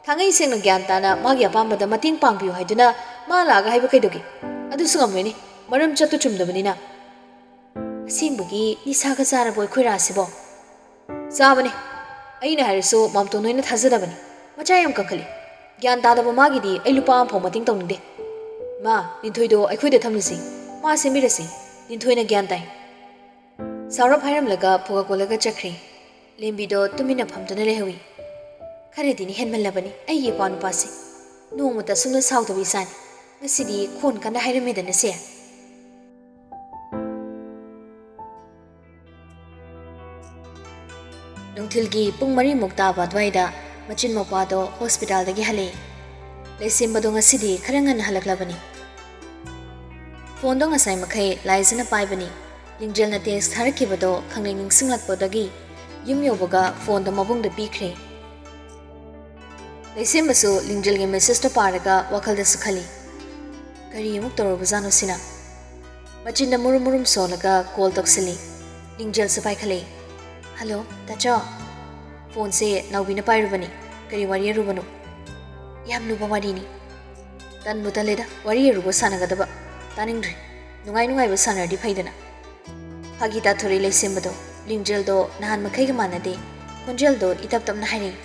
ꯊꯥꯡꯉꯩ ꯁꯦꯡꯅ ꯒ꯭ꯌꯥꯟ ꯇꯥꯅ ꯃꯥꯒꯤ ꯑꯄꯥꯝꯕꯗ ꯃꯇꯦꯡ ꯄꯥꯡꯕꯤꯌꯨ ꯍꯥꯏꯗꯨꯅ ꯃꯥ ꯂꯥꯛꯑꯒ ꯍꯥꯏꯕ ꯀꯩꯗꯧꯒꯦ? ꯑꯗꯨꯁꯨ ꯉꯝꯂꯣꯏꯅꯦ, ꯃꯔꯝ ꯆꯠꯇꯨ ꯆꯨꯝꯗꯕꯅꯤꯅ꯫" "ꯑꯁꯦꯡꯕꯒꯤ ꯅꯤꯁꯥꯒ ꯆꯥꯔꯕꯣ ꯑꯩꯈꯣꯏ ꯔꯥꯁꯤꯕꯣ?" "ꯆꯥꯕꯅꯦ꯫ ꯑꯩꯅ ꯍꯥꯏꯔꯁꯨ ꯃꯥꯝꯇꯣꯟ ꯍꯣꯏꯅ ꯊꯥꯖꯗꯕꯅꯤ꯫ ꯃꯆꯥ ꯌꯥꯝ ꯀꯟꯈꯠꯂꯤ꯫ ꯒ꯭ꯌꯥꯟ ꯇꯥꯗꯕ ꯃꯥꯒꯤꯗꯤ ꯑꯩ ꯂꯨꯄꯥ ꯑꯃꯐꯥꯎ ꯃꯇꯦꯡ ꯇꯧꯅꯤꯡꯗꯦ꯫ ꯃꯥ, ꯂꯤꯟꯊꯣꯏꯗꯣ ꯑꯩꯈꯣꯏꯗ ꯊꯝꯂꯁꯤ꯫ ꯃꯥ ꯁꯦꯝꯕꯤꯔꯁꯤ꯫ ꯂꯤꯟꯊꯣꯏꯅ ꯒ꯭ꯌꯥꯟ ꯇꯥꯏ꯫" ꯁꯥꯎꯔꯞ ꯍꯥꯏꯔꯝꯂꯒ ꯐꯨꯒ ꯀꯣꯜꯂꯒ ꯆꯠꯈ꯭ꯔꯦ꯫ ꯂꯦꯝꯕꯤꯗꯣ ꯇꯨꯃꯤꯟꯅ ꯐꯝꯗꯨꯅ ꯂꯩꯍꯧꯏ꯫ "ꯈꯔꯗꯤꯅꯤ ꯍꯦꯟꯃꯜꯂꯕꯅꯤ ꯑꯩꯒꯤ ꯏꯄ꯭ꯋꯥ ꯅꯨꯄꯥꯁꯦ꯫ ꯅꯣꯡꯃꯇ ꯑꯁꯨꯝꯅ ꯁꯥꯎꯗꯕ ꯏꯆꯥꯅꯤ꯫ ꯉꯁꯤꯗꯤ ꯈꯣꯟ ꯀꯟꯅ ꯍꯥꯏꯔꯝꯃꯦꯗꯅ ꯁꯦ꯫" ꯅꯨꯡꯊꯤꯜꯒꯤ ꯄꯨꯡ ꯃꯔꯤꯃꯨꯛ ꯇꯥꯕ ꯑꯗꯨꯋꯥꯏꯗ ꯃꯆꯤꯟ ꯃꯧꯄꯥꯗꯣ ꯍꯣꯁꯄꯤꯇꯥꯜꯗꯒꯤ ꯍꯜꯂꯛꯏ꯫ ꯂꯩꯁꯦꯝꯕꯗꯣ ꯉꯁꯤꯗꯤ ꯈꯔ ꯉꯟꯅ ꯍꯜꯂꯛꯂꯕꯅꯤ꯫ ꯐꯣꯟꯗꯣ ꯉꯁꯥꯏ ꯃꯈꯩ ꯂꯥꯏꯖꯅ ꯄꯥꯏꯕꯅꯤ꯫ ꯂꯤꯡꯖꯦꯜꯅ ꯇꯦꯛꯁ ꯊꯥꯔꯛꯈꯤꯕꯗꯣ ꯈꯪꯅꯤꯡ ꯅꯤꯡꯁꯤꯡꯂꯛꯄꯗꯒꯤ ꯌꯨꯝ ꯌꯧꯕꯒ ꯐꯣꯟꯗꯣ ꯃꯕꯨꯡꯗ ꯄꯤꯈ꯭ꯔꯦ꯫ ꯂꯩꯁꯦꯝꯕꯁꯨ ꯂꯤꯡꯖꯦꯜꯒꯤ ꯃꯦꯁꯦꯖꯇꯣ ꯄꯥꯔꯒ ꯋꯥꯈꯜꯗꯁꯨ ꯈꯜꯂꯤ, "ꯀꯔꯤ ꯑꯃꯨꯛ ꯇꯧꯔꯕꯖꯥꯠꯅꯣ ꯁꯤꯅ?" ꯃꯆꯤꯟꯗ ꯃꯨꯔꯨꯝ ꯃꯨꯔꯨꯝ ꯁꯣꯜꯂꯒ ꯀꯣꯜ ꯇꯧꯁꯤꯜꯂꯤ꯫ ꯂꯤꯡꯖꯦꯜꯁꯨ ꯄꯥꯏꯈꯠꯂꯛꯏ꯫ "ꯍꯜꯂꯣ, ꯇꯥꯆꯧ?" ꯐꯣꯟꯁꯦ ꯅꯥꯎꯕꯤꯅ ꯄꯥꯏꯔꯨꯕꯅꯤ꯫ "ꯀꯔꯤ ꯋꯥꯔꯤ ꯑꯔꯨꯕꯅꯣ?" "ꯌꯥꯝ ꯂꯨꯕ ꯋꯥꯔꯤꯅꯤ꯫" "ꯇꯟꯕꯨ ꯇꯜꯂꯦꯗ, ꯋꯥꯔꯤ ꯑꯔꯨꯕ ꯁꯥꯟꯅꯒꯗꯕ꯫ ꯇꯥꯅꯤꯡꯗ꯭ꯔꯦ꯫ ꯅꯨꯡꯉꯥꯏ ꯅꯨꯡꯉꯥꯏꯕ ꯁꯥꯟꯅꯔꯗꯤ ꯐꯩꯗꯅ꯫" ꯐꯥꯒꯤ ꯇꯥꯊꯣꯔꯛꯏ ꯂꯩꯁꯦꯝꯕꯗꯣ꯫ ꯂꯤꯡꯖꯦꯜꯗꯣ ꯅꯍꯥꯟ ꯃꯈꯩꯒ ꯃꯥꯟꯅꯗꯦ꯫ ꯈꯣꯟꯖꯦꯜꯗꯣ ꯏꯇꯞ ꯇꯞꯅ ꯍꯥꯏꯔꯛꯏ꯫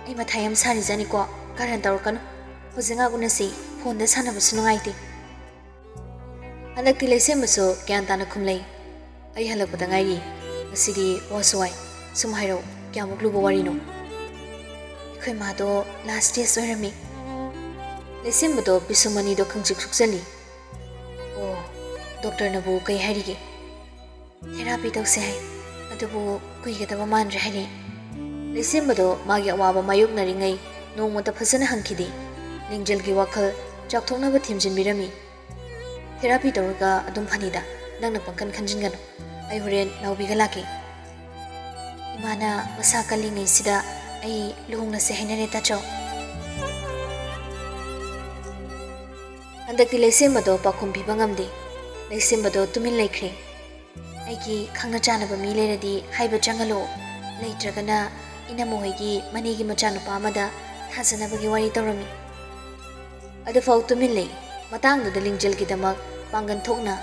"ꯑꯩ ꯃꯊꯥ ꯌꯥꯝ ꯁꯥꯔꯤꯖꯥꯠꯅꯤꯀꯣ, ꯀꯔꯟ ꯇꯧꯔꯛꯀꯅꯨ꯫ ꯍꯧꯖꯤꯛ ꯉꯥꯏꯍꯥꯛ ꯎꯅꯁꯤ, ꯐꯣꯟꯗ ꯁꯥꯟꯅꯕꯁꯨ ꯅꯨꯡꯉꯥꯏꯇꯦ꯫" ꯍꯟꯗꯛꯇꯤ ꯂꯩꯁꯦꯝꯕꯁꯨ ꯒ꯭ꯌꯥꯟ ꯇꯥꯅ ꯈꯨꯝꯂꯩ꯫ "ꯑꯩ ꯍꯜꯂꯛꯄꯗ ꯉꯥꯏꯔꯤ꯫ ꯉꯁꯤꯗꯤ ꯋꯥꯁꯨ ꯋꯥꯏ꯫ ꯁꯨꯝ ꯍꯥꯏꯔꯛꯎ, ꯀꯌꯥꯃꯨꯛ ꯂꯨꯕ ꯋꯥꯔꯤꯅꯣ?" "ꯑꯩꯈꯣꯏ ꯃꯥꯗꯣ ꯂꯥꯁ ꯁ꯭ꯇꯦꯖ ꯑꯣꯏꯔꯝꯃꯤ꯫" ꯂꯩꯁꯦꯝꯕꯗꯣ ꯄꯤꯁꯨꯝ ꯑꯅꯤꯗꯣ ꯈꯪꯆꯤꯛ ꯁꯨꯛꯆꯜꯂꯤ꯫ "ꯑꯣ, ꯗꯣꯛꯇꯔꯅꯕꯨ ꯀꯩ ꯍꯥꯏꯔꯤꯒꯦ?" "ꯊꯦꯔꯥꯄꯤ ꯇꯧꯁꯦ ꯍꯥꯏ, ꯑꯗꯨꯕꯨ ꯀꯨꯏꯒꯗꯕ ꯃꯥꯟꯗ꯭ꯔꯦ" ꯍꯥꯏꯔꯛꯏ꯫ ꯂꯩꯁꯦꯝꯕꯗꯣ ꯃꯥꯒꯤ ꯑꯋꯥꯕ ꯃꯥꯌꯣꯛꯅꯔꯤꯉꯩ ꯅꯣꯡꯃꯇ ꯐꯖꯅ ꯍꯪꯈꯤꯗꯦ꯫ ꯂꯤꯡꯖꯦꯜꯒꯤ ꯋꯥꯈꯜ ꯆꯥꯎꯊꯣꯛꯅꯕ ꯊꯦꯝꯖꯤꯟꯕꯤꯔꯝꯃꯤ꯫ "ꯊꯦꯔꯥꯄꯤ ꯇꯧꯔꯒ ꯑꯗꯨꯝ ꯐꯅꯤꯗ, ꯅꯪꯅ ꯄꯪꯈꯟ ꯈꯟꯖꯤꯟꯒꯅꯨ꯫ ꯑꯩ ꯍꯣꯔꯦꯟ ꯅꯥꯎꯕꯤꯒ ꯂꯥꯛꯀꯦ꯫" "ꯏꯃꯥꯅ ꯃꯁꯥ ꯀꯜꯂꯤꯉꯩꯁꯤꯗ ꯑꯩ ꯂꯨꯍꯣꯡꯂꯁꯦ ꯍꯥꯏꯅꯔꯦ ꯇꯥꯆꯧ꯫" ꯍꯟꯗꯛꯇꯤ ꯂꯩꯁꯦꯝꯕꯗꯣ ꯄꯥꯎꯈꯨꯝ ꯄꯤꯕ ꯉꯝꯗꯦ꯫ ꯂꯩꯁꯦꯝꯕꯗꯣ ꯇꯨꯃꯤꯟ ꯂꯩꯈ꯭ꯔꯦ꯫ "ꯑꯩꯒꯤ ꯈꯪꯅ ꯆꯥꯟꯅꯕ ꯃꯤ ꯂꯩꯔꯗꯤ ꯍꯥꯏꯕ ꯆꯪꯍꯜꯂꯣ, ꯂꯩꯇ꯭ꯔꯒꯅ ꯏꯅꯝꯃ ꯍꯣꯏꯒꯤ ꯃꯅꯦꯒꯤ ꯃꯆꯥꯅꯨꯄꯥ ꯑꯃꯗ ꯊꯥꯖꯅꯕꯒꯤ ꯋꯥꯔꯤ ꯇꯧꯔꯝꯃꯤ꯫" ꯑꯗꯨꯐꯥꯎ ꯇꯨꯃꯤꯟ ꯂꯩ꯫ ꯃꯇꯥꯡꯗꯨꯗ ꯂꯤꯡꯖꯦꯜꯒꯤꯗꯃꯛ ꯄꯥꯡꯒꯜ ꯊꯣꯛꯅ,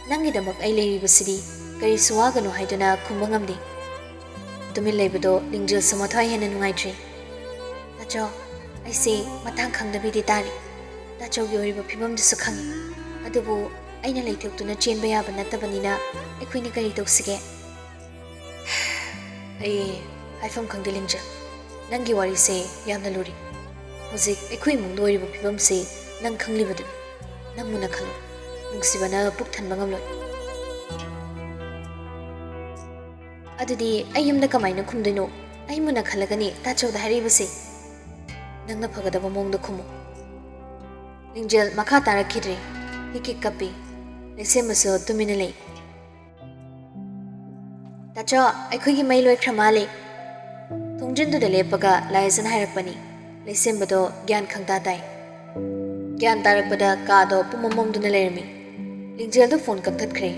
"ꯅꯪꯒꯤꯗꯃꯛ ꯑꯩ ꯂꯩꯔꯤꯕꯁꯤꯗꯤ, ꯀꯔꯤꯁꯨ ꯋꯥꯒꯅꯨ" ꯍꯥꯏꯗꯨꯅ ꯈꯨꯝꯕ ꯉꯝꯗꯦ꯫ ꯇꯨꯃꯤꯟ ꯂꯩꯕꯗꯣ ꯂꯤꯡꯖꯦꯜꯁꯨ ꯃꯊ꯭ꯋꯥꯏ ꯍꯦꯟꯅ ꯅꯨꯡꯉꯥꯏꯇ꯭ꯔꯦ꯫ "ꯇꯥꯆꯧ, ꯑꯩꯁꯦ ꯃꯇꯥꯡ ꯈꯪꯗꯕꯤꯗꯤ ꯇꯥꯔꯤ꯫ ꯇꯥꯆꯧꯒꯤ ꯑꯣꯏꯔꯤꯕ ꯐꯤꯕꯝꯗꯨꯁꯨ ꯈꯪꯉꯤ꯫ ꯑꯗꯨꯕꯨ ꯑꯩꯅ ꯂꯩꯊꯣꯛꯇꯨꯅ ꯆꯦꯟꯕ ꯌꯥꯕ ꯅꯠꯇꯕꯅꯤꯅ ꯑꯩꯈꯣꯏꯅ ꯀꯔꯤ ꯇꯧꯁꯤꯒꯦ?" "ꯑꯩ ꯍꯥꯏꯐꯝ ꯈꯪꯗꯦ ꯂꯤꯡꯖꯦꯜ꯫ ꯅꯪꯒꯤ ꯋꯥꯔꯤꯁꯦ ꯌꯥꯝꯅ ꯂꯨꯔꯤ꯫ ꯍꯧꯖꯤꯛ ꯑꯩꯈꯣꯏ ꯏꯃꯨꯡꯗ ꯑꯣꯏꯔꯤꯕ ꯐꯤꯕꯝꯁꯦ ꯅꯪ ꯈꯪꯂꯤꯕꯗꯨꯅꯤ꯫ ꯅꯪ ꯃꯨꯟꯅ ꯈꯜꯂꯨ꯫ ꯅꯨꯡꯁꯤꯕꯅ ꯄꯨꯛ ꯊꯟꯕ ꯉꯝꯂꯣꯏ꯫" ꯑꯗꯨꯗꯤ ꯑꯩ ꯌꯨꯝꯗ ꯀꯃꯥꯏꯅ ꯈꯨꯝꯗꯣꯏꯅꯣ? ꯑꯩ ꯃꯨꯟꯅ ꯈꯜꯂꯒꯅꯤ ꯇꯥꯆꯧꯗ ꯍꯥꯏꯔꯛꯏꯕꯁꯦ꯫ ꯅꯪꯅ ꯐꯒꯗꯕ ꯃꯑꯣꯡꯗ ꯈꯨꯝꯃꯨ꯫ ꯂꯤꯡꯖꯦꯜ ꯃꯈꯥ ꯇꯥꯔꯛꯈꯤꯗ꯭ꯔꯦ꯫ ꯍꯤꯛ ꯍꯤꯛ ꯀꯞꯄꯤ꯫ ꯂꯩꯁꯦꯝꯕꯁꯨ ꯇꯨꯃꯤꯟꯅ ꯂꯩ꯫ "ꯇꯥꯆꯧ, ꯑꯩꯈꯣꯏꯒꯤ ꯃꯩ ꯂꯣꯏꯈ꯭ꯔ ꯃꯥꯜꯂꯦ꯫" ꯊꯣꯡꯖꯤꯟꯗꯨꯗ ꯂꯦꯞꯄꯒ ꯂꯥꯏꯖꯅ ꯍꯥꯏꯔꯛꯄꯅꯤ꯫ ꯂꯩꯁꯦꯝꯕꯗꯣ ꯒ꯭ꯌꯥꯟ ꯈꯪꯇꯥ ꯇꯥꯏ꯫ ꯒ꯭ꯌꯥꯟ ꯇꯥꯔꯛꯄꯗ ꯀꯥꯗꯣ ꯄꯨꯝꯃꯝ ꯃꯝꯗꯨꯅ ꯂꯩꯔꯝꯃꯤ꯫ ꯂꯤꯡꯖꯦꯜꯗꯣ ꯐꯣꯟ ꯀꯛꯊꯠꯈ꯭ꯔꯦ꯫